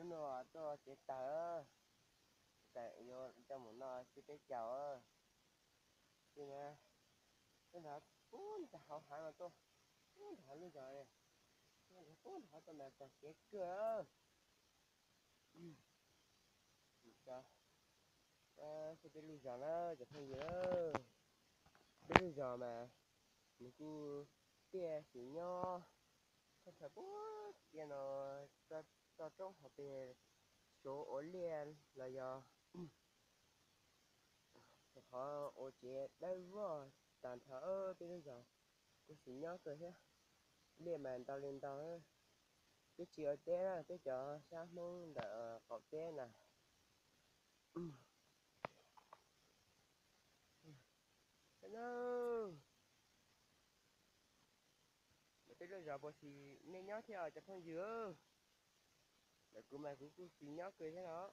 No tuaj tsev taws, tsev taws yuav coj mus noj xwb peb caug. Tuaj nrad, tuaj nrad puag nram hauv hav no tuaj, puag nram hauv lub zos, puag nram hauv tuaj mas txog kev kawg. Xyov peb lub zos na cov phooj ywg, peb lub zos mas nws kuj tiaj xwm nyob thoob plaws puag tiaj no, toj roob hauv pes suav ua liaj los yog qhov ua tsev dawb vog tag nrho. Peb lub zos kuj xwm nyob kawg thiab, liaj mas ntau li ntau. Peb tsis ua teb na, peb cov sab Hmoob ntawm qaum teb na. Peb lub zos puas xis nej nyob thiab cov phooj ywg? Ntawm kuv mas kuv kuj xis nyob kawg thiab no.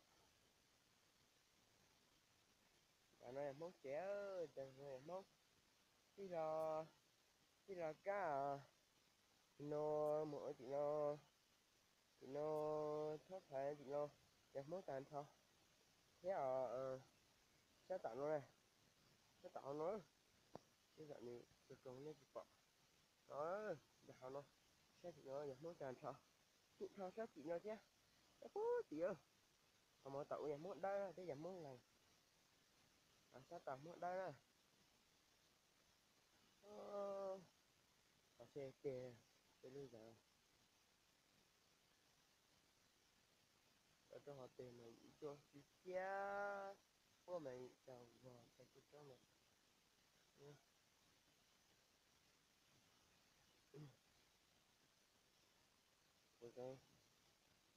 Tam no yog Hmoob tsev, tam no yog Hmoob tij los, tij los kab os. Tim no mus ua tim no, tim no thob phais tim no, yog Hmoob tag nrho thiab os. Sab tom no, sab tom hauv no, tej zaum nws tsis zoo nej tsis pom. Nyob hauv no, sab tim no yog Hmoob tag nrho, tim no sab tim no thiab, sab puag tim. Qhov mus tom ub yog Hmoob Dawb thiab yog Hmoob Lees, sab tom Hmoob Dawb na. Qhov txhia tes peb lub zos, rau hov tes mas cua tsis ciab, puab mas tsaug vog tau kuj tsob mas.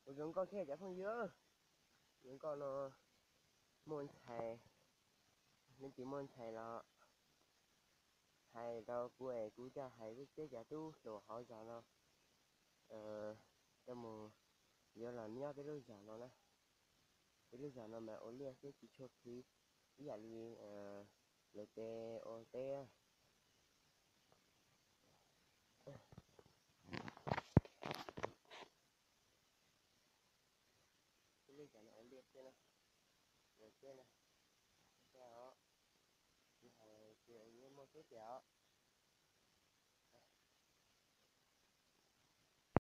Kuv zoo nkauj thiab cov phooj ywg, zoo nkauj no muaj ntxhais, leej twg muaj ntxhais los hais rau kuv es kuv coj hais peb cov tub hluas hauv zos no coj mus yuav los nyob peb lub zos no na. Peb lub zos no mas ua liaj xwb tsis tshua khwv ib yam li lawv tej ua teb. Peb lub zos no ua liaj xwb na, ua teb na, os, tsis hais tias yuav muaj tub tias os.